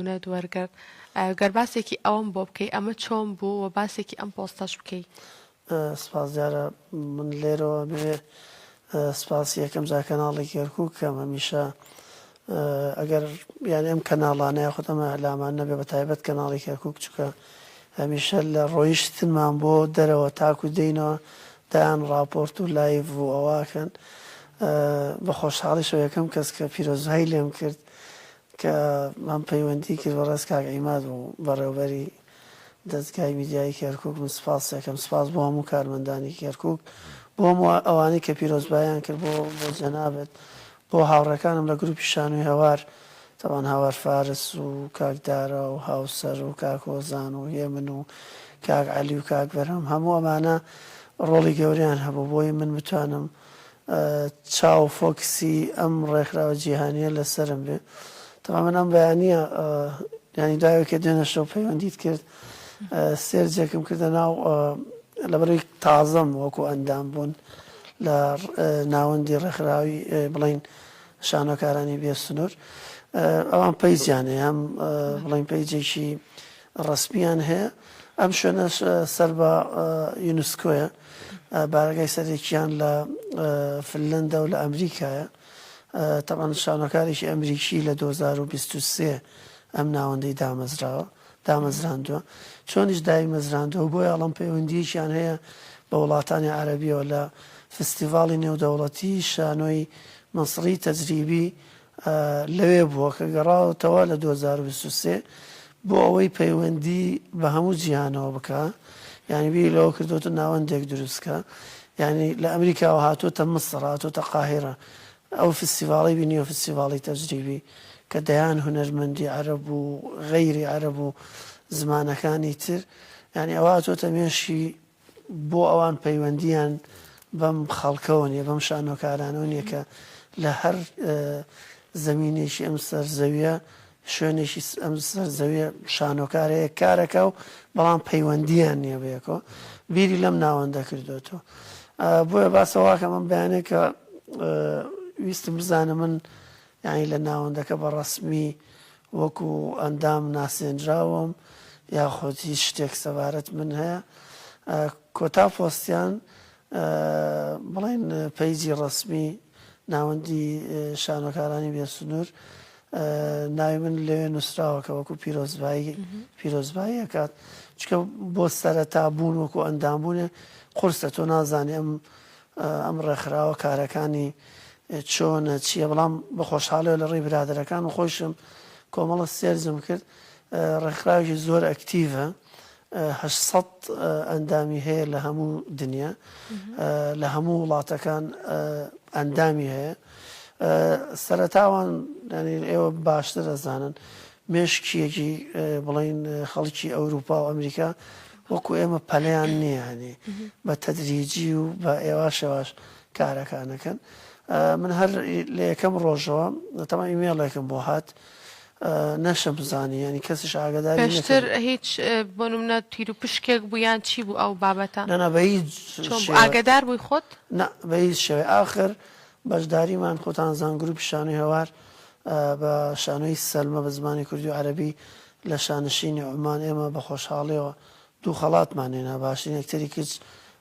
نەت وەرگرت گەر باسێکی ئەوەم بۆ بکەی ئەمە چۆن بوو وە باسێکی ئەم پۆستەش بکەی. سپاس دیارە من لێرەوە ئەمەوێ سپاسی یەکەم جار کەناڵی کەرکوک کەم هەمیشە ئەگەر یانی ئەم کەناڵانە یاخود ئەم ئیعلامان نەبێ بە تایبەت کەناڵی کەرکوک چونکە هەمیشە لە ڕۆیشتنمان بۆ دەرەوە تاکو دێینەوە دەیان ڕاپۆرت و live و ئەوەکەن بە خۆشحاڵیشەوە یەکەم کەس کە پیرۆزبایی لێم کرد کە هەم پەیوەندی کرد بەڕێز کاک عیماد بوو بەڕێوبەری دەزگای میدیایی کەرکوک من سپاس دەکەم سپاس بۆ هەموو کارمەندانی کەرکوک بۆ هەموو ئەوانەی کە پیرۆزباییان کرد بۆ بۆ جەنابت بۆ هاوڕێکانم لە گروپی شانۆی هەوار تەبان هاوار فارس و کاک دارا و هاوسەر و کاک هۆزان و هێمن و کاک عەلی و کاک بەرهەم هەموو ئەمانە ڕۆڵی گەورەیان هەبوو بۆی من بتوانم چاو focus ی ئەم ڕێکخراوە جیهانیە لەسەرم بێ تەبعەن من ئەم بەیانیە یانی دوای ئەوەی کە دوێنێ شەو پەیوەندیت کرد search ێکم کردە ناو لەبەرەی تازەم وەکو ئەندام بوون لە ناوەندی ڕێکخراوی بڵین شانۆکارانی بێ سنوور ئەوان page یان هەیە هەم بڵین page ێکی ڕەسمیان هەیە ئەم شوێنەش سەر بە یونسکۆیە بارەگای سەرەکیان لە فنلەندا و لە ئەمریکایە. تەبعەن شانۆکارێکی ئەمریکی لە 2023 ئەم ناوەندەی دامەزراوە دامەزراندووە. چۆنیش دایمەزراندووە بۆیە ئەڵێم پەیوەندییەکیان هەیە بە وڵاتانی عەرەبیەوە لە فستیڤاڵی نێودەوڵەتی شانۆی مەسڕی تەجریبی لەوێ بووە کە گەڕاوەتەوە لە 2023 بۆ ئەوەی پەیوەندی بە هەموو جیهانەوە بکا یانی بیری لەوە کردۆتە ناوەندێک دروست کا یانی لە ئەمریکاوە هاتۆتە میسر هاتۆتە قاهیرە ئەو فستیڤاڵی بینیوە فستیڤاڵی تەجریبی کە دەیان هونەرمەندی عەرەب و غەیری عەرەب و زمانەکانی تر یانی ئەوە هاتۆتە مێشکی بۆ ئەوان پەیوەندییان بەم خەڵکەوە نیە، بەم شانۆکارانەوە نیە کە لە هەر زەمینێکی ئەم سەر زەویە شوێنێکی ئەم سەر زەویە شانۆکار هەیە کارەکە و بەڵام پەیوەندییان نییە بەیەکەوە بیری لەم ناوەندە کردوێتەوە بۆیە باسە واکەم ئەم بەیانێک کە ویستم بزانم من یانی لە ناوەندەکە بە ڕەسمی وەکو ئەندام ناسێنراوم یاخود هیچ شتێک سەبارەت من هەیە کۆتا پۆستیان بڵێن page ی ڕەسمی ناوەندی شانۆکارانی بێسنوور ناوی من لەوێ نووسراوە کە وەکو پیرۆزبایی پیرۆزبایی ئەکات چکە بۆ سەرەتا بوون وەکو ئەندام بوونێ قورسە تۆ نازانی ئەم ئەم ڕێکخراوە کارەکانی چۆنە چییە بەڵام بە خۆشحاڵیەوە لە ڕێی برادەرەکان و خۆیشم کۆمەڵە search م کرد ڕێکخراوێکی زۆر active ە 800 ئەندامی هەیە لە هەموو دنیا لە هەموو وڵاتەکان ئەندامی هەیە سەرەتاوان ینی ئێوە باشتر ئەزانن مێشکیەکی بڵین خەڵکی ئەوروپا و ئەمریکا وەکو ئێمە پەلەیان نییە هەنێ بە تەدریجی و بە ئێواش ئێواش کارەکانەکەن من هەر لە یەکەم ڕۆژەوە تەما ئیمێڵێکم بۆ هات نەشم زانی ینی کەسیش ئاگاداری پێشتر هیچ بۆ نمونە تیر و پشکێک بوو یان چی بوو ئەو بابەتە نەنا بە هیچ ئاگادار بووی خۆت نا بە هیچ شێوەی ئاخر بەشداریمان خۆتان زان گروپی شانۆی هەوار بە شانۆی سەلمە بە زمانی کوردی و عەرەبی لە شانشینی عومان ئێمە بە خۆشحاڵیەوە دوو خەڵاتمان هێنا، باشترین ئەکتەری کچ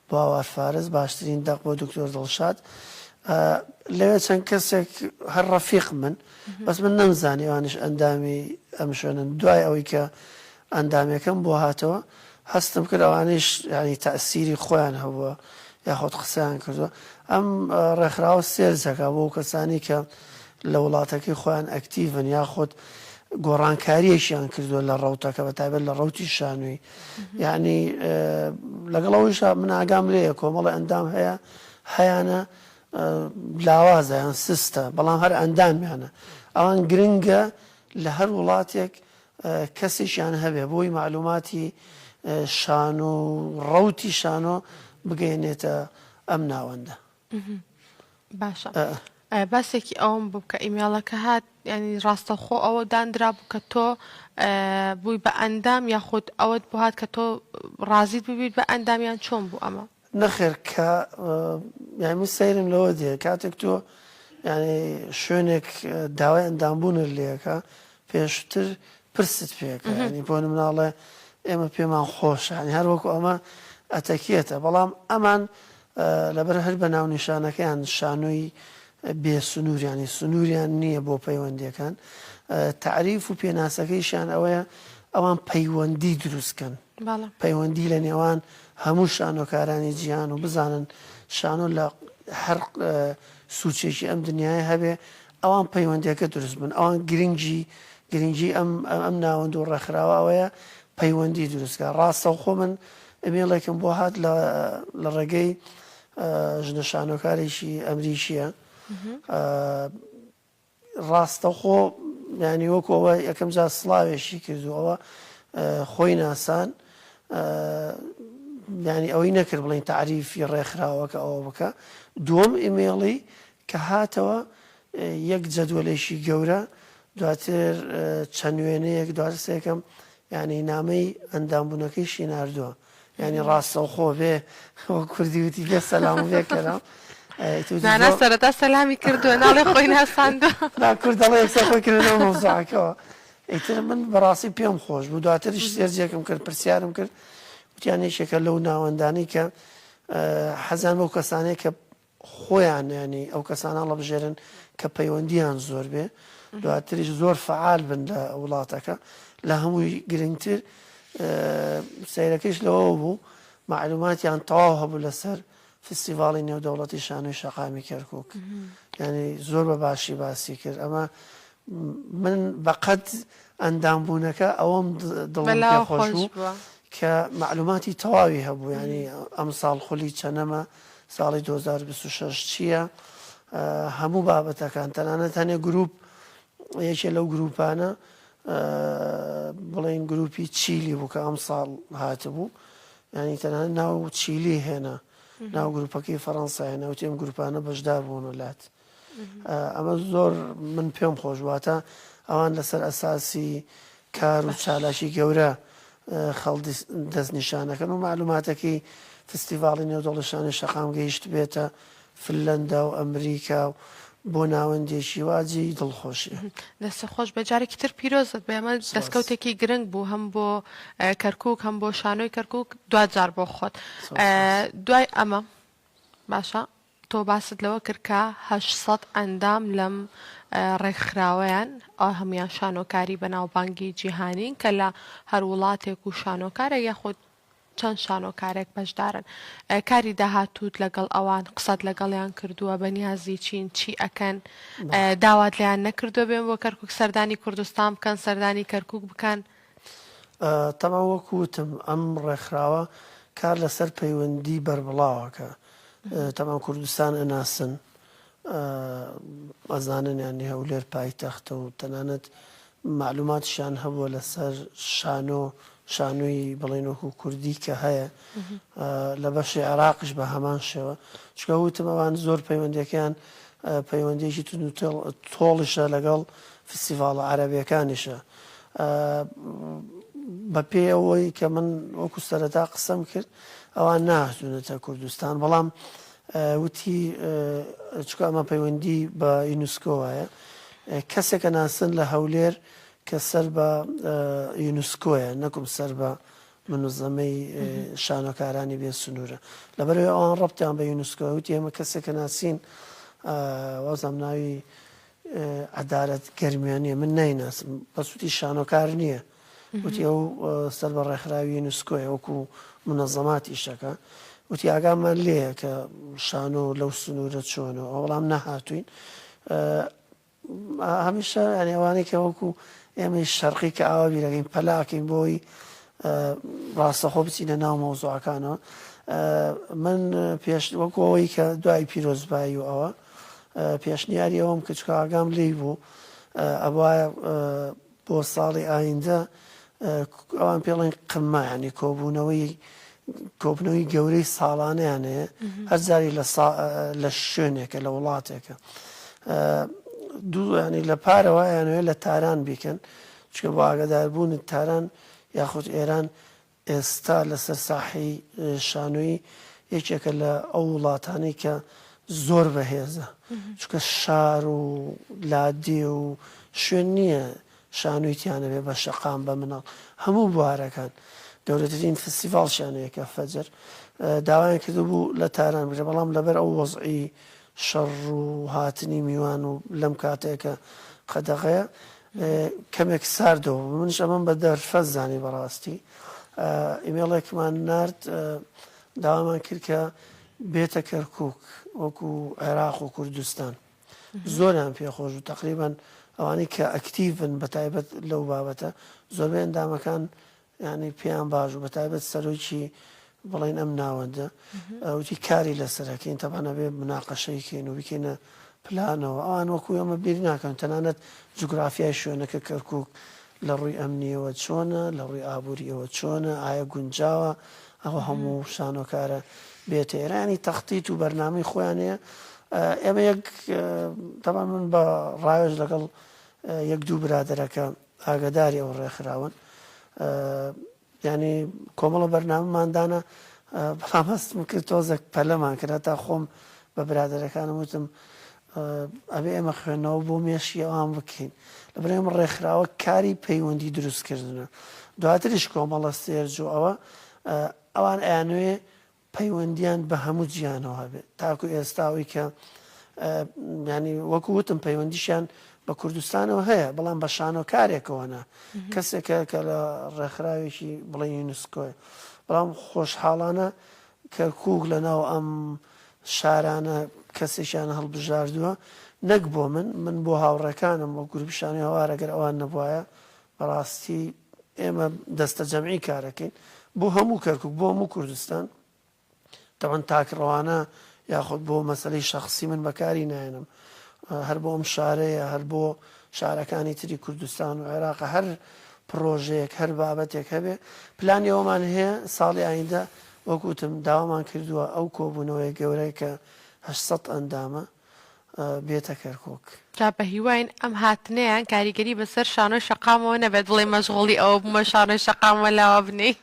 بۆ هاوار فارس، باشترین دەق بۆ دکتۆر دڵشاد. لەوێ چەند کەسێک هەر ڕەفیق من، بەس من نەمزانی ئەوانیش ئەندامی ئەم شوێنەن. دوای ئەوەی کە ئەندامێکەم بۆ هاتەوە، هەستم کرد ئەوانیش یانی تەئسیری خۆیان هەبووە یاخود قسەیان کردووە. ئەم ڕێکخراوە search ئەکا بۆ ئەو کەسانەی کە لە وڵاتەکەی خۆیان active ن یاخود گۆڕانکارییەکیان کردووە لە ڕەوتەکە بە تایبەت لە ڕەوتی شانۆی یعنی لەگەڵ ئەوەیشا من ئاگام لێیە کۆمەڵی ئەندام هەیە هەیانە لاوازە یان سستە بەڵام هەر ئەندامیانە ئەوان گرنگە لە هەر وڵاتێک کەسێکیان هەبێ بۆی مەعلوماتی شانۆ و ڕەوتی شانۆ بگەیەنێتە ئەم ناوەندە. باشە باسێکی ئەوەم بوو کە ئیمێڵەکە هات ینی ڕاستەوخۆ ئەوە دانرا بوو کە تۆ بووی بە ئەندام یاخود ئەوەت بۆ هات کە تۆ ڕازیت ببیت بە ئەندام یان چۆن بوو ئەمە؟ نەخێر کە یانی من سەیرم لەوە دێ کاتێک تۆ یانی شوێنێک داوای ئەندامبوونت لێ ئەکا پێشتر. پرست پێکە ینی بۆ نموناڵێ ئێمە پێمان خۆشە ینی هەر وەکو ئەمە ئەتەکیەتە بەڵام ئەمان لەبەر هەر بە ناونیشانەکەیان شانۆی بێ سنوور ینی سنووریان نییە بۆ پەیوەندیەکان تەعریف و پێناسەکەیشیان ئەوەیە ئەوان پەیوەندی دروستکەن پەیوەندی لە نێوان هەموو شانۆکارانی جیهان و بزانن شانۆ لە هەر سوچێکی ئەم دنیای هەبێ ئەوان پەیوەندیەکە دروست بن ئەوان گرنگی گرنگی ئەم ئەم ناوەند و ڕێکخراوە ئەوەیە پەیوەندی دروستکە ڕاستەوخۆ من ئیمێڵێکم بۆ هات لە لە ڕێگەی ژنە شانۆکارێکی ئەمریکیە ڕاستەخۆ ینی وەکو ئەوە یەکەم جار سڵاوێکی کردو ئەوە خۆی ناسان ینی ئەوەی نەکرد بڵین تعریفی ڕێکخراوەکە ئەوە بکە دووەم ئیمێڵی کە هاتەوە یەک جەدوەلێکی گەورە دواتر چەند وێنەیەک دواتر سێکەم یانی نامەی ئەندامبوونەکەیشی ناردووە یانی ڕاستەوخۆ بێ وەک کوردی وتی بێ سەلام و بێ کەلام نانا سەرەتا سەلامی کردووە ناڵێ خۆی ناساندووە نا کورد دەڵێ یەکسەر خۆی کردەوە مەوزوعەکەوە ئیتر من بەڕاستی پێم خۆش بوو دواتریش سێرجێکم کرد پرسیارم کرد وتیان یەکێکە لەو ناوەندانەی کە حەزیان بەو کەسانەیە کە خۆیان یانی ئەو کەسانە هەڵەبژێرن کە پەیوەندیان زۆر بێ دواتریش زۆر فەعال بن لە وڵاتەکە لە هەمووی گرنگتر سەیرەکەیش لەوە بوو معلوماتیان تەواو هەبوو لەسەر فستیڤاڵی نێودەوڵەتی شانۆی شەقامی کەرکک ینی زۆر بە باشی باسی کرد ئەمە من بەقەد ئەندامبوونەکە ئەوەم دڵم پێ خۆش بوو کە مەعلوماتی تەواوی هەبوو یانی ئەمساڵ خولی چەنەمە ساڵی 2026 چییە هەموو بابەتەکان تەنانەت هەنێ گروپ یەکێ لەو گروپانە بڵین گروپی چیلی بوو کە ئەم ساڵ هاتبوو ینی تەنانەت ناو چیلی هێنا ناو گروپەکەی فەڕەنسا هێنا وتی ئەم گروپانە بەشدار بوون و لات ئەمە زۆر من پێم خۆش واتە ئەوان لەسەر ئەساسی کار و چالاکی گەورە خەڵ دەستنیشانەکەن و معلوماتەکەی فستیڤاڵی نێودەوڵەتی شانۆی شەقام گەیشت بێتە فنلەندا و ئەمریکا و بۆ ناوەندێکی وا جێی دڵخۆشیە. دەستت خۆش بێت جارێکی تر پیرۆزت بێ ئەمە دەستکەوتێکی گرنگ بوو هەم بۆ کەرکک هەم بۆ شانۆی کەرکک دواجار بۆ خۆت دوای ئەمە باشە تۆ باست لەوە کرد کە 800 ئەندام لەم ڕێکخراوەیان ئەو هەموان شانۆکاری بەناوبانگی جیهانین کە لە هەر وڵاتێک و شانۆکارێک یاخود چەند شانۆکارێک بەشدارن کاری داهاتووت لەگەڵ ئەوان قسەت لەگەڵیان کردووە بەنیازی چین چی ئەکەن داوات لێیان نەکردووە بێن بۆ کەرکک سەردانی کوردستان بکەن سەردانی کەرکک بکەن؟ تەبعەن وەکو وتم ئەم ڕێکخراوە کار لەسەر پەیوەندی بەربڵاوەکە تەبعەن کوردستان ئەناسن ئەزانن یانی هەولێر پایتەختە و تەنانەت مەعلوماتیشیان هەبووە لەسەر شانۆ شانۆی بڵێن وەکو کوردی کە هەیە لە بەشی عێراقیش بە هەمان شێوە چونکە وتم ئەوان زۆر پەیوەندیەکەیان پەیوەندیەکی تون و تۆڵیشە لەگەڵ فستیڤاڵە عەرەبیەکانیشە بە پێی ئەوەی کە من وەکو سەرەتا قسەم کرد ئەوان ناهاتوونەتە کوردستان بەڵام وتی چونکە ئەمە پەیوەندی بە یونسکۆوایە کەسێکە ناسن لە هەولێر کە سەر بە یونسکۆیە نەکوم سەر بە منزەمەی شانۆکارانی بێ سنوورە لەبەرەوەی ئەوان ڕەبتیان بە یونسکۆ وتی ئێمە کەسێکە ناسین وازم ناوی عەدالەت گەرمیانیە من نایناسم بەس وتی شانۆکار نییە وتی ئەو سەر بە ڕێکخراوی یونسکۆیە وەکو منەزەمات ئیشەکە وتی ئاگامان لێیە کە شانۆ لەو سنوورە چۆنە ئەو بەڵام نەهاتوین هەمیشە یانی ئەوانەی کە وەکو ئێمەی شەرقی کە ئاوا بیرەکەین پەلاکەین بۆی ڕاستەخۆ بچینە ناو مەوزوعەکانەوە من پێش وەکو ئەوەی کە دوای پیرۆزبایی و ئەوە پێشنیاری ئەوەم کرد چونکە ئاگام لێی بوو ئەبوایە بۆ ساڵی ئایندە ئەوان پێڵێن قمە ینی کۆبوونەوەی کۆبنەوەی گەورەی ساڵانیان هەیە هەر جاری لە شوێنێکە لە وڵاتێکە دوو ینی لە پارەوە یانەوێ لە تاران بیکەن چکە بۆ ئاگداربوون تاران یاخود ئێران ئێستا لەسەر ساحەی شانۆیی یەکێکە لە ئەو وڵاتانەی کە زۆر بەهێزە چونکە شار و لادێ و شوێن نییە. شانۆی تیا نەبێ بە شەقام بە مناڵ هەموو بوارەکان گەورەترین فستیڤاڵشیان هەیە کە فەجر داوایان کردبوو لە تاران بکرێت بەڵام لەبەر ئەو وەزعی شەڕ و هاتنی میوان و لەم کاتەیە کە قەدەغەیە کەمێک ساردەوە بوو منیش ئەمەم بە دەرفەت زانی بەڕاستی ئیمێڵێکمان نارد داوامان کرد کە بێتە کەرکک وەکو عێراق و کوردستان زۆریان پێخۆش و تقریبان ئەوانەی کە ئەکتیڤن بە تایبەت لەو بابەتە زۆربەی ئەندامەکان یانی پێیان باش بوو بەتایبەت سەرۆکی بڵێن ئەم ناوەندە وتی کاری لەسەر ئەکەین تەبعەن ئەبێ مناقەشەی کەین و بیکەینە پلانەوە ئەوان وەکو ئێمە بیر ناکەن تەنانەت جوگرافیای شوێنەکە کەرکک لە ڕووی ئەمنیەوە چۆنە لە ڕووی ئابووریەوە چۆنە ئایا گونجاوە ئەوە هەموو شانۆکارە بێتە ئێرانی تەختیت و بەرنامەی خۆیان هەیە ئێمە یەک تەبعەن من بە ڕاوێژ لەگەڵ یەک دوو برادەرەکە ئاگاداری ئەو ڕێکخراوەن یانی کۆمەڵە بەرنامەمان دانا بەڵام هەستم کرد تۆزێک پەلەمان کرد هەتا خۆم بە برادەرەکانم وتم ئەبێ ئێمە خوێندنەوە بۆ مێشکی ئەوان بکەین لەبەر ئێمە ڕێکخراوە کاری پەیوەندی دروستکردنە دواتریش کۆمەڵە سێرج و ئەوە ئەوان ئەیانوێ پەیوەندیان بە هەموو جیهانەوە هەبێت تاکو ئێستا ئەوەی کە ینی وەکو وتم پەیوەندیشیان بە کوردستانەوە هەیە بەڵام بە شانۆکارێکەوە نا کەسێکە کە لە ڕێکخراوێکی بڵێن یونسکۆی بەڵام خۆشحاڵانە کەرکک لە ناو ئەم شارانە کەسێکیان هەڵبژاردووە نەک بۆ من من بۆ هاوڕێکانم بۆ گروپی شانۆی هەوار ئەگەر ئەوان نەبوایە بەڕاستی ئێمە دەستەجەمعی کارەکەین بۆ هەموو کەرکک بۆ هەموو کوردستان تەبعەن تاکڕەوانە یاخود بۆ مەسەلەی شەخسی من بەکاری نایەنم هەر بۆ ئەم شارەیە هەر بۆ شارەکانی تری کوردستان و عێراق هەر پڕۆژەیەک هەر بابەتێک هەبێ پلانی ئەومان هەیە ساڵی ئایندە وەکوتم داوامان کردووە ئەو کۆبوونەوەی گەورەی کە 800 ئەندامە بێتە کەرکوک. جا بەهیواین ئەم هاتنەیان کاریگەری بەسەر شانۆی شەقامەوە نەبێت بڵێی مەشغوڵی ئەوە بوومە شانۆی شەقام وەلاوە بنێی.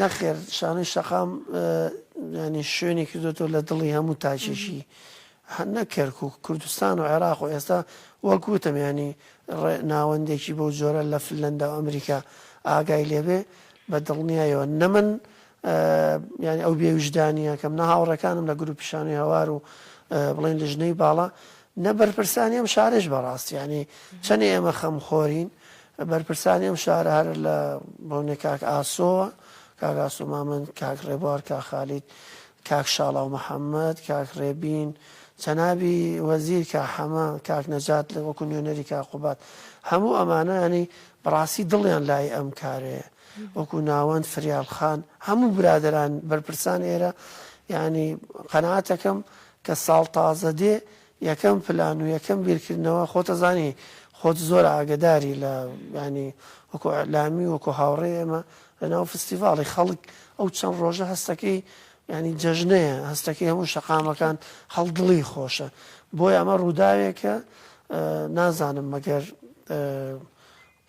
نەخێر شانۆی شەقام یانی شوێنی کردۆتەوە لە دڵی هەموو تاکێکی نەک کەرکوک کوردستان و عێراق و ئێستا وەک وتم یانی ناوەندێکی بەو جۆرە لە فنلەندا و ئەمریکا ئاگای لێبێ بە دڵنیایەوە نە من یانی ئەو بێ ویژدانییەکەم نە هاوڕێکانم لە گروپی شانۆی هەوار و بڵێن لژنەی باڵا نە بەرپرسانی ئەم شارەش بەڕاست یانی چەنێ ئێمە خەمخۆرین بەرپرسانی ئەم شارە هەر لە بۆنێ کاک ئاسۆوە کاک ئاسۆ مامەند کاک ڕێبوار کاک خالید کاک شاڵاو محەممەد کاک ڕێبین جەنابی وەزیر کاک حەمە کاک نەجات لە وەکو نوێنەری کاک قوباد هەموو ئەمانە ینی بەڕاستی دڵیان لای ئەم کارەیە وەکو ناوەند فریال خان هەموو برادەران بەرپرسان ئێرە یانی قەناعەتەکەم کە ساڵ تازە دێ یەکەم پلان و یەکەم بیرکردنەوە خۆتەزانی خۆت زۆر ئاگەداری لە ینی وەکو ئەلامی وەکو هاوڕێ ئێمە لەناو فستیڤاڵی خەڵک ئەو چەند ڕۆژە هەستەکەی ینی جەژنەیە هەستەکەی هەموو شەقامەکان هەڵدڵی خۆشە بۆیە ئەمە ڕووداوێکە نازانم مەگەر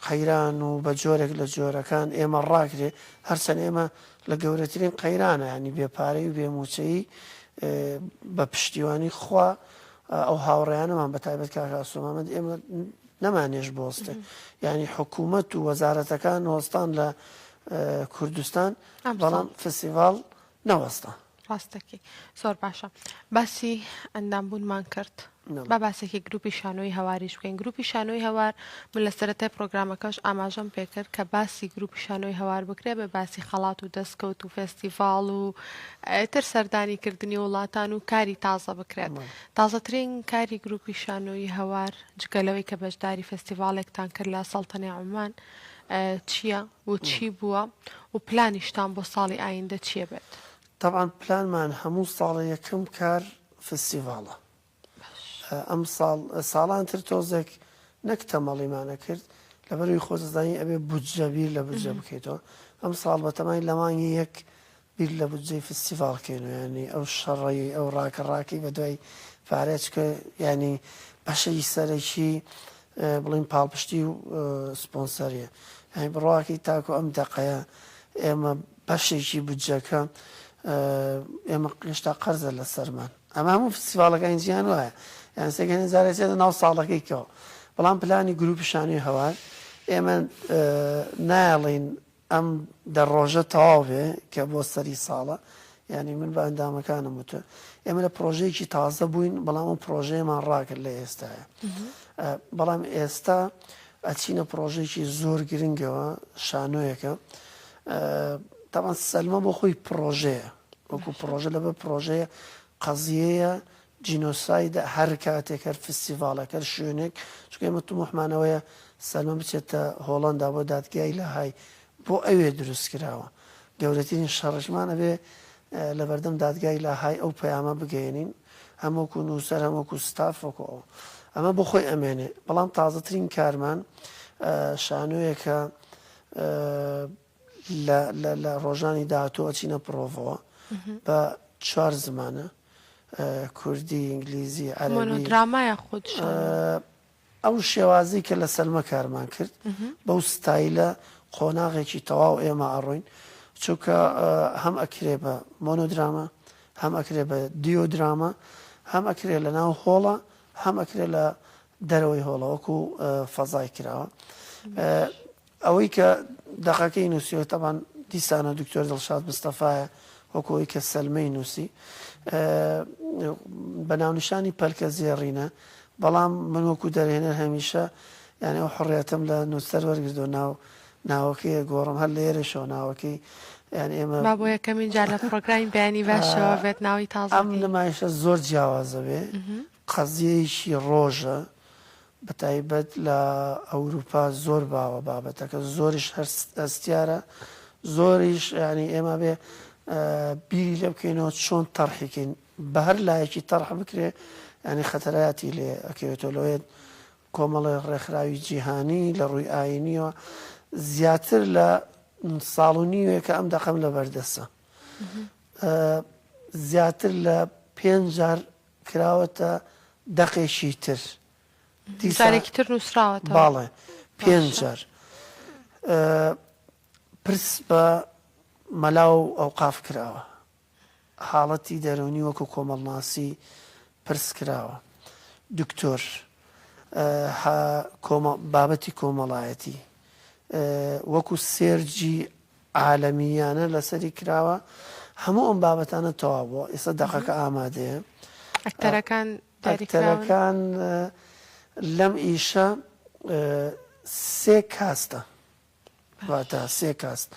قەیران و بە جۆرێک لە جۆرەکان ئێمە ڕاگرێ، هەرچەند ئێمە لە گەورەترین قەیرانە یانی بێ پارەی و بێ مووچەیی بە پشتیوانی خوا ئەو هاوڕێیانەمان بە تایبەت کاک ئاسۆ مامەند ئێمە نەمانێش بۆستێ یانی حکوومەت و وەزارەتەکان وەستان لە کوردستان بەڵام فستیڤاڵ نەوەستا. ڕاست دەکەی زۆر باشە باسی ئەندام بوونمان کرد با باسێکی گروپی شانۆی هەواریش بکەین گروپی شانۆی هەوار من لە سەرەتای پرۆگرامەکەش ئاماژەم پێکرد کە باسی گروپی شانۆی هەوار بکرێ بە باسی خەڵات و دەستکەوت و فێستیڤاڵ و تر سەردانی کردنی وڵاتان و کاری تازە بکرێت تازەترین کاری گروپی شانۆی هەوار جگە لەوەی کە بەشداری فێستیڤاڵێکتان کرد لە سەڵتەنەی عومان چییە؟ و چی بووە و پلانیشتان بۆ ساڵی ئایندە چیە بێت؟ تەبعەن پلانمان هەموو ساڵێ یەکەم کار فستیڤاڵە ئەم ساڵ ساڵان تر تۆزێک نەک تەمەڵیمان ئەکرد لەبەروی خۆت ئەزانی ئەبێ بودجە بیر لە بودجە بکەیتەوە ئەم ساڵ بەتەمای لە مانگی یەک بیر لە بودجەی فستیڤاڵ کەینەوە یانی ئەو شەڕەی ئەو ڕاکە ڕاکەی بە دوای پارەیە چکە یانی بەشێکی سەرەکی بڵین پاڵپشتی و سپۆنسەریە یانی بڕواکەی تاکو ئەم دەقەیە ئێمە بەشێکی بودجەکە ئێمە هێشتا قەرزە لەسەرمان ئەمە هەموو فستیڤاڵەکانی جیهان وایە یان سێگەنی جارێ چێتە ناو ساڵەکەی کەەوە. بەڵام پلانی گروپی شانۆی هەوار ئێمە نایەڵین ئەم دە ڕۆژە تەواو بێ کە بۆ سەری ساڵە یانی من بە ئەندامەکانم وتوە ئێمە لە پرۆژەیەکی تازە بووین بەڵام ئەو پرۆژەیەمان ڕاکرد لە ئێستاە بەڵام ئێستا ئەچینە پرۆژێکی زۆر گرنگەوە شانۆیەکە تاوان سەلمە بۆ خۆی پرۆژەیە وەکو پرۆژە لەبەر پرۆژەیە قەزیەیە جینۆسایدە هەر کاتێک هەر فستیڤاڵێک هەر شوێنێک چونکە ئێمە تموحمان ئەوەیە سەلمە بچێتە هۆڵەندا بۆ دادگای لاهای بۆ ئەوێ دروست کراوە گەورەترین شەڕشمان ئەبێ لەبەردەم دادگای لاهای ئەو پەیامە بگەیەنین هەم وەکو نووسەر هەم وەکو ستاف وەکو ئەو ئەمە بۆ خۆی ئەمێنێ بەڵام تازەترین کارمان شانۆیەکە لە لە لە ڕۆژانی داهاتوو ئەچینە پڕۆڤەوە بە چوار زمانە کوردی ئینگلیزی عەرەبی مۆنۆدراما یاخود شانۆ؟ ئەو شێوازەی کە لە سەلمە کارمان کرد بەو ستایلە قۆناغێکی تەواو ئێمە ئەڕۆین چونکە هەم ئەکرێ بە مۆنۆدراما هەم ئەکرێ بە دیۆدراما هەم ئەکرێ لە ناو هۆڵە هەم ئەکرێ لە دەرەوەی هۆڵە وەکو فەزای کراوە ئەوەی کە دەقەکەی نووسیوە تەبعەن دیسانەوە دکتۆر دڵشاد مستەفایە وەکو ئەوەی کە سەلمەی نووسی بە ناونیشانی پەلکە زێڕینە بەڵام من وەکو دەرهێنەر هەمیشە یعنی ئەو حڕیەتم لە نووسەر وەرگردووە ناو ناوەکەی گۆڕم هەر لێرەشەوە ناوەکەی یان ئێمە با بۆ یەکەمین جار لە پرۆگرامی بەیانی باشەوە بێت ناوی تازەکەی. ئەم نمایشە زۆر جیاوازە بێ قەزیەیەکی ڕۆژە بەتایبەت لە ئەوروپا زۆر باوە بابەتەکە زۆریش هەستیارە زۆریش یانی ئێمە بێ بیری لێ بکەینەوە چۆن تەرحیکەین بە هەر لایەکی تەرح بکرێ ینی خەتەراتی لێ ئەکەوێتەوە لەوەیە کۆمەڵی ڕێکخراوی جیهانی لە ڕووی ئاینیەوە زیاتر لە ساڵ و نیوێکە ئەم دەقەم لە بەردەسە زیاتر لە پێنج جار کراوەتە دەقێکی تر. دیسان جارێکی تر نووسراوەتەوە. باڵێ پێنج جار پرس بە مەلا و ئەوقاف کراوە. حاڵەتی دەروونی وەکو کۆمەڵناسی پرس کراوە. دکتۆر بابەتی کۆمەڵایەتی وەکو سێرجی عالەمییانە لەسەری کراوە هەموو ئەم بابەتانە تەواو بووە ئێستا دەقەکە ئامادەیە. ئەکتەرەکان دیاریکراون؟ ئەکتەرەکان لەم ئیشە سێ کاستە واتە سێ کاست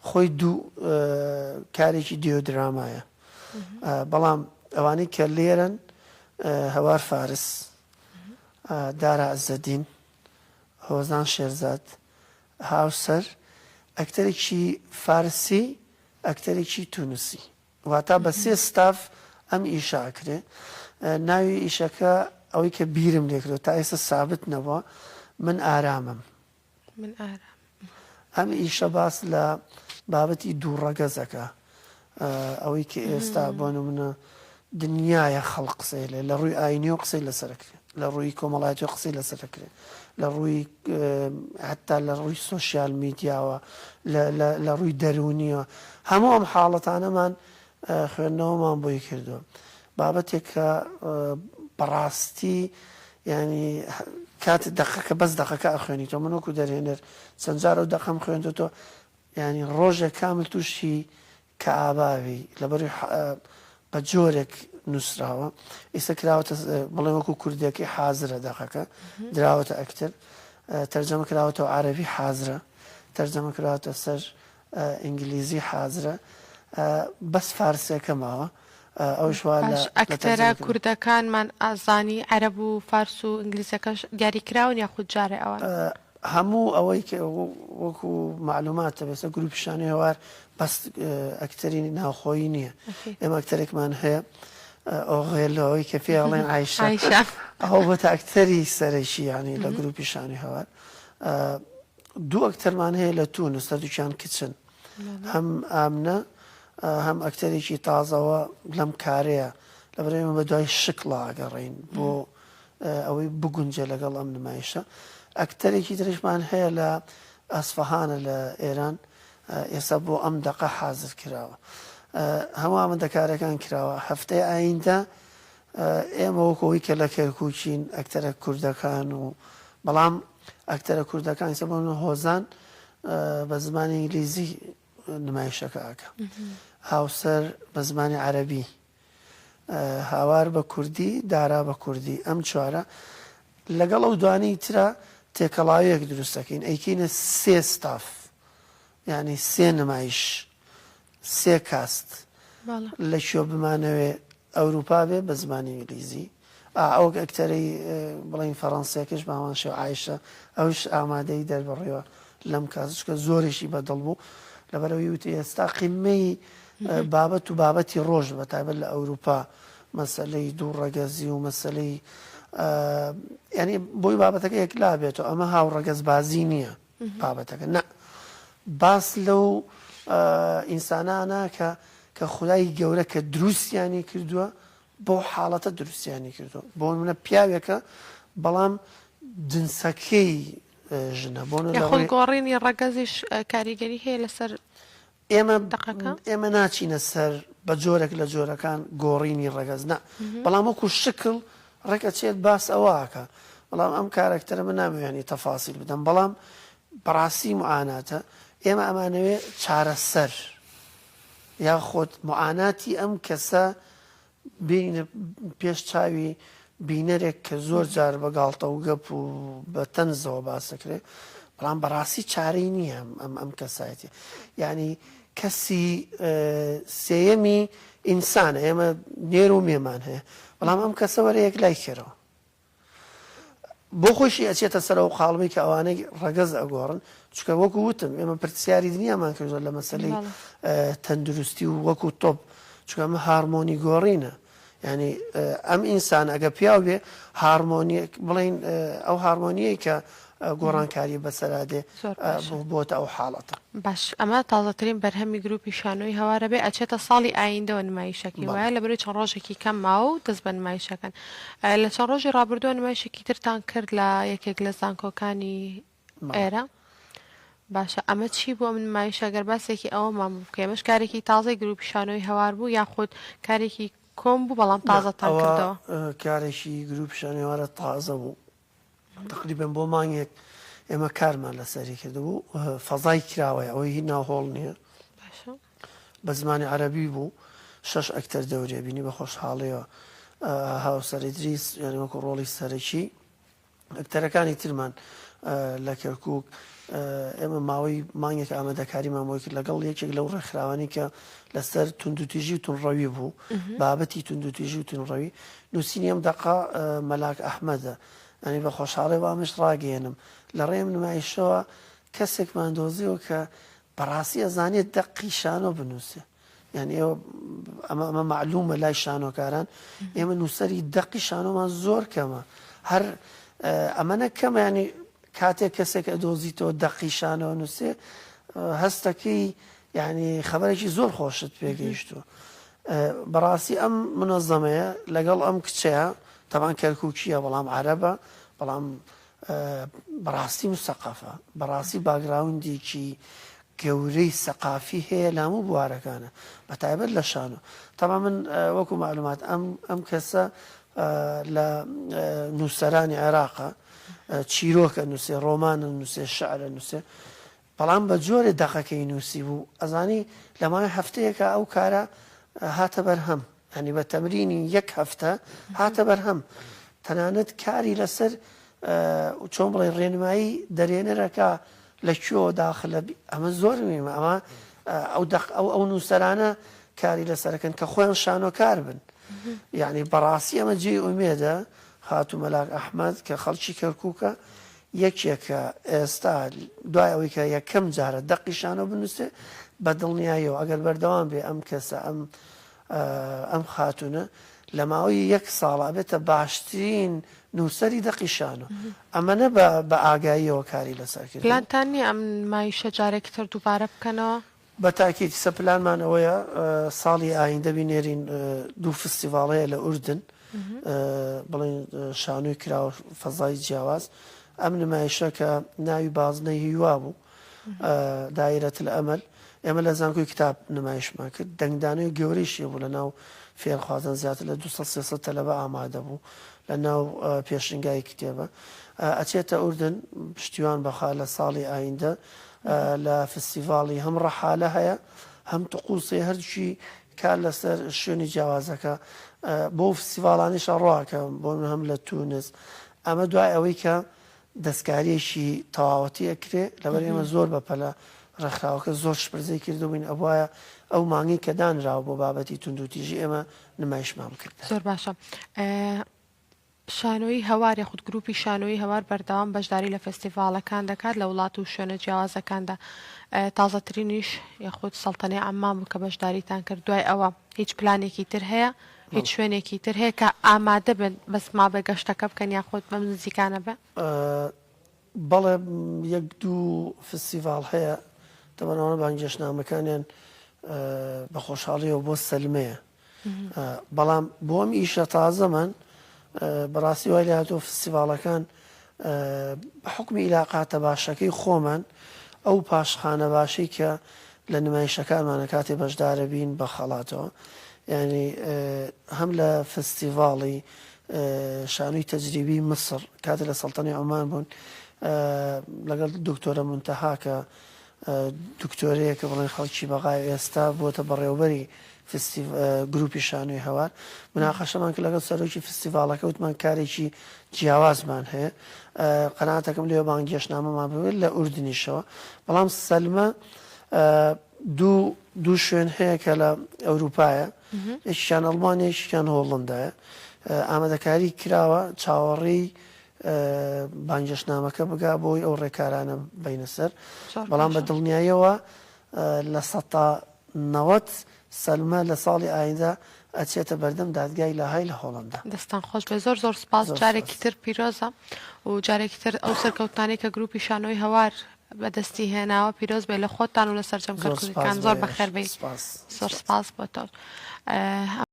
خۆی دوو کارێکی دیۆدرامایە بەڵام ئەوانەی کە لێرەن هەوار فارس دارا عزەدین هۆزان شێرزاد هاوسەر، ئەکتەرێکی فارسی، ئەکتەرێکی تونسی. واتا بە سێ ستاف ئەم ئیشە ئەکرێ. ناوی ئیشەکە ئەوەی کە بیرم لێ کردووە تا ئێستا سابت نەبووە، من ئارامم. من ئارامم. ئەم ئیشە باس لە بابەتی دوو ڕەگەزەکە. ئەوەی کە ئێستا بۆ نمونە دنیایە خەڵک قسەی لێ لە ڕووی ئاینیەوە قسەی لەسەر ئەکرێ لە ڕووی کۆمەڵایەتیەوە قسەی لەسەر ئەکرێ لە ڕووی حتا لە ڕووی سۆشیال میدیاوە لە ڕووی دەروونیەوە هەموو ئەم حاڵەتانەمان خوێندنەوەمان بۆی کردووە بابەتێک کە بەڕاستی ینی کات دەقەکە بەس دەقەکە ئەخوێنیتەوە من وەکو دەرهێنەر چەند جار ئەو دەقەم خوێندوتەوە یانی ڕۆژێک کامل توشی کەئابە ئەبی لەبەروی بە جۆرێک نوسراوە ئیستا کراوەتە بڵێ وەکو کوردیەکەی حازرە دەقەکە دراوەتە ئەکتر تەرجەمە کراوەتەوە عەرەبی حازرە تەرجەمە کراوەتە سەر ئینگلیزی حازرە بەس فارسیەکە ماوە ئەوش وا لە ئەکتەرە کوردەکانمان ئازانی عەرەب و فارس و ئینگلیزەکەش دیاریکراون یاخود جارێ ئەوان؟ هەموو ئەوەی کە وەکو مەعلوماتە بێسە گروپی شانۆی هەوار بەس ئەکتەری ناوخۆیی نییە ئێمە ئەکتەرێکمان هەیە ئۆغێلۆ ئەوەی کە پێ ئەڵێن عیشە ئەوە بۆتە ئەکتەری سەرەکی ینی لە گروپی شانۆی هەوار دوو ئەکتەرمان هەیە لە تونس هەردووکیان کچن هەم ئامنە هەم ئەکتەرێکی تازەوە لەم کارەیە لەبەر ئێمە بە دوای شکڵا ئەگەڕێین بۆ ئەوەی بگونجێ لەگەڵ ئەم نمایشە. ئەکتەرێکی تریشمان هەیە لە ئەسفەهانە لە ئێران ئێستا بۆ ئەم دەقە حازر کراوە. هەموو ئامادەکاریەکان کراوە. هەفتەی ئایندە ئێمە وەکو ئەوەی کە لە کەرکووکین ئەکتەرە کوردەکان و. بەڵام ئەکتەرە کوردەکان ئیستا بۆ نمونە هۆزان بە زمانی ئینگلیزی نمایشەکە ئەکا هاوسەر بە زمانی عەرەبی هاوار بە کوردی دارا بە کوردی ئەم چوارە لەگەڵ ئەو دوانەی ترا تێکەڵاویەک دروست دەکەین ئەیکەینە سێ ستاف یعنی سێ نمایش سێ cast لە کوێ بمانەوێ ئەوروپا بێ بە زمانی ئینگلیزی ئا ئەو ئەکتەرەی بڵێین فەڕەنسیەکەش بە هەمان شێوە عایشە ئەوش ئامادەی دەربڕیوە لەم cast چونکە زۆریشی بەدڵ بوو لەبەرەوەی وتی ئێستا قیمەی بابەت و بابەتی ڕۆژ بە تایبەت لە ئەوروپا مەسەلەی دوو ڕەگەزی و مەسەلەی ینی بۆی بابەتەکە یەکلا بێتەوە ئەمە هاوڕەگەزبازی نییە بابەتەکە نا باس لەو ئینسانانە کە کە خودای گەورە کە دروستیانی کردووە بەو حاڵەتە دروستیانی کردووە بۆ منە پیاوێکە بەڵام جنسەکەی ژنە بۆ یاخود گۆڕینی ڕەگەزیش کاریگەری هەیە لەسەر ئێمە دەقەکە؟ ئێمە ناچینە سەر بە جۆرێک لە جۆرەکان گۆڕینی ڕەگەز نا بەڵام وەکو شکڵ ڕێک ئەچێت باس ئەوە ئەکا بەڵام ئەم کارەکتەرە من نامەوێ یانی تەفاسیل بدەم بەڵام بەڕاستی معاناتە ئێمە ئەمانەوێ چارەسەر یاخود معاناتی ئەم کەسە بێینە پێش چاوی بینەرێک کە زۆر جار بە گاڵتە و گەپ و بە تەنزەوە باس دەکرێت، بەڵام بەڕاستی چارەی نییە ئەم ئەم کەسایەتیە. یانی کەسی سێیەمی ئینسانە، ئێمە نێر و مێمان هەیە، بەڵام ئەم کەسە وەرە یەکلای کەرەوە. بۆ خۆیشی ئەچێتە سەر ئەو قاڵبەی کە ئەوانەی ڕەگەز ئەگۆڕن چونکە وەکو وتم ئێمە پرسیاری دنیامان کردووە لە مەسەلەی تەندروستی و وەکو تۆپ چونکە ئەمە هارمۆنی گۆڕینە یعنی ئەم ئینسان ئەگە پیاو بێ هارمۆنی بڵین ئەو هارمۆنیەی کە گۆڕانکاری بەسەرا دێ بۆتە ئەو حاڵەتە. باش ئەمە تازەترین بەرهەمی گروپی شانۆی هەوارە بێ ئەچێتە ساڵی ئایندەوە نمایشەکەی وایە لەبەرەی چەند ڕۆژێکی کەم ماوە و دەست بە نمایشەکەن لە چەند ڕۆژی ڕابردووە نمایشێکی ترتان کرد لە یەکێک لە زانکۆکانی ئێرە باشە ئەمە چی بوو ئەم نمایشە گەر باسێکی ئەوەمان بۆ بکەی ئەمەش کارێکی تازەی گروپی شانۆی هەوار بوو یاخود کارێکی کۆن بوو بەڵام تازەتان کردەوە؟ کارێکی گروپی شانۆی هەوارە تازە بوو تقریبا بۆ مانگێک ئێمە کارمان لەسەری کردبوو فەزای کراوەیە ئەوەی هی ناو هۆڵ نییە بە زمانی عەرەبی بوو شەش ئەکتەر دەورێ بینی بە خۆشحاڵیەوە هاوسەر ئیدریس یعنی وەکو ڕۆڵی سەرەکی ئەکتەرەکانی ترمان لە کەرکک ئێمە ماوەی مانگێک ئامادەکاریمان بۆی کرد لەگەڵ یەکێک لەو ڕێکخراوانی کە لەسەر توندوتیژی و تونڕەوی بوو بابەتی توندوتیژی و تونڕەوی نووسینی ئەم دەقە مەلاک ئەحمەدە ئەنی بە خۆشحاڵی وامش ڕاگەێنم لە ڕێم نمایشەوە کەسێکمان دۆزیەوە کە بەڕاستی ئەزانێت دەقی شانۆ بنووسێ یعنی ئێوە ئەمە ئەمە معلومە لای شانۆکاران ئێمە نووسەری دەقی شانۆمان زۆر کەمە هەر ئەمەنە کەمە ینی کاتێک کەسێک ئەدۆزیتەوە دەقی شانۆ نووسێ هەستەکەی یعنی خەبەرێکی زۆر خۆشت پێگەیشتووە بەڕاستی ئەم منەزەمەیە لەگەڵ ئەم کچەیە تەبان کەرکووکیە بەڵام عەرەبە بەڵام بەڕاستی مسەقەفە بەڕاستی background ێکی گەورەی سەقافی هەیە لە هەموو بوارەکانە بە تایبەت لە شانۆ تەبا من وەکو معلومات ئەم ئەم کەسە لە نووسەرانی عێراقە چیرۆکە نووسێ ڕۆمانە نووسێ شعرە نووسێ بەڵام بە جۆرێ دەقەکەی نووسیبوو ئەزانی لە ماوەی هەفتەیەکا ئەو کارە هاتە بەرهەم یانی بە تەمرینی یەک هەفتە هاتە بەرهەم تەنانەت کاری لەسەر چۆن بڵێ ڕێنمایی دەرێنەرەکە لە کوێوە داخلە ئەمە زۆر میمە ئەمە ئەو دەق ئەو ئەو نووسەرانە کاری لەسەرەکەن کە خۆیان شانۆکار بن یعنی بەڕاستی ئەمە جێی ئومێدە خاتوو مەلاک ئەحمەد کە خەڵکی کەرکووکە یەکێکە ئێستا دوای ئەوەی کە یەکەم جارە دەقی شانۆ بنووسێ بە دڵنیاییەوە ئەگەر بەردەوام بێ ئەم کەسە ئەم ئەم خاتوونە لە ماوەی یەک ساڵ ئەبێتە باشترین نووسەری دەقی شانۆ ئەمەنە بە بە ئاگاییەوە کاری لەسەر کردووە. پلانتان نییە ئەم نمایشە جارێکی تر دووبارە بکەنەوە؟ بە تاکید ئیستا پلانمان ئەوەیە ساڵی ئایندە بینێرین دوو فستیڤاڵ هەیە لە ئوردن بڵێن شانۆی کراوە فەزای جیاواز ئەم نمایشە کە ناوی بازنەی هیوا بوو. دائیرە الامل ئێمە لە زانکۆی کتاب نمایشمان کرد دەنگدانەوەی گەورەیشی بوو لە ناو فێرخوازان زیاتر لە 200 300 تەلەبە ئامادە بوو لە ناو پێشنگای کتێبە ئەچێتە ئوردن پشتیوان بەخوا لە ساڵی ئایندە لە فستیڤاڵی هەم ڕەحالە هەیە هەم تقوسێ هەرچی کار لەسەر شوێنی جیاوازەکە بۆ فستیڤاڵانیش ئەڕوا کە بۆ هەم لە تونس ئەمە دوای ئەوەی کە دەستکاریەکی تەواوەتی ئەکرێ لەبەر ئێمە زۆر بەپەلە ڕێکخراوەکە زۆر شپرزەی کردبووین ئەبوایە ئەو مانگەی کە دانراوە بۆ بابەتی توندوتیژی ئێمە نمایشمان بکردایە. زۆر باشە شانۆیی هەوار یاخود گروپی شانۆیی هەوار بەردەوام بەشداری لە فێستیڤاڵەکان دەکات لە وڵات و شوێنە جیاوازەکاندا تازەترینیش یاخود سەڵتەنەی عەممان بوو کە بەشداریتان کرد دوای ئەوە هیچ پلانێکی تر هەیە هیچ شوێنێکی تر هەیە کە ئامادە بن بەس مابێ گەشتەکە بکەن یاخود بەم نزیکانە بێ؟ بەڵێ یەک دوو فستیڤاڵ هەیە تەبەن ئەوانە بانگێشتنامەکانیان بە خۆشحاڵیەوە بۆ سەلمەیە بەڵام بۆ ئەم ئیشە تازەمان بەڕاستی وای لێهاتووە فستیڤاڵەکان بە حوکمی ئیلاقاتە باشەکەی خۆمان ئەو پاشخانە باشەی کە لە نمایشەکانمانە کاتێ بەشدارە بین بە خەڵاتەوە یعنی هەم لە فستیڤاڵی شانۆی تەجریبی میسر کاتێ لە سەڵتەنەی عومان بوون لەگەڵ دکتۆرە مونتەها کە دکتۆرەیەکە بڵێن خەڵکی بەغای ئێستا بۆتە بەڕێوبەری گروپی شانۆی هەوار مناقەشەمان کرد لەگەڵ سەرۆکی فستیڤاڵەکە وتمان کارێکی جیاوازمان هەیە قەناتەکەم لێ بانگێشنامەمان ببێت لە ئوردنیشەوە بەڵام سەلمە دوو دوو شوێن هەیە کە لە ئەوروپایە یەکیان ئەڵمانیا یەکیان هۆڵندایە ئامادەکاری کراوە چاوەڕێی بانگێشتنامەکە بگا بۆی ئەو ڕێکارانە بینە سەر بەڵام بە دڵنیاییەوە 90% سەلمە لە ساڵی ئایندە ئەچێتە بەردەم دادگای لاهای لە هۆڵندا. دەستان خۆش بێت زۆر زۆر سپاس جارێکی تر پیرۆزە و جارێکی تر ئەو سەرکەوتنانەی کە گروپی شانۆی هەوار بەدەستی هێناوە پیرۆز بێ لە خۆتان و لە سەرجەم کەرکوکەکان زۆر بەخێر بێی زۆر سپاس بۆ تۆ.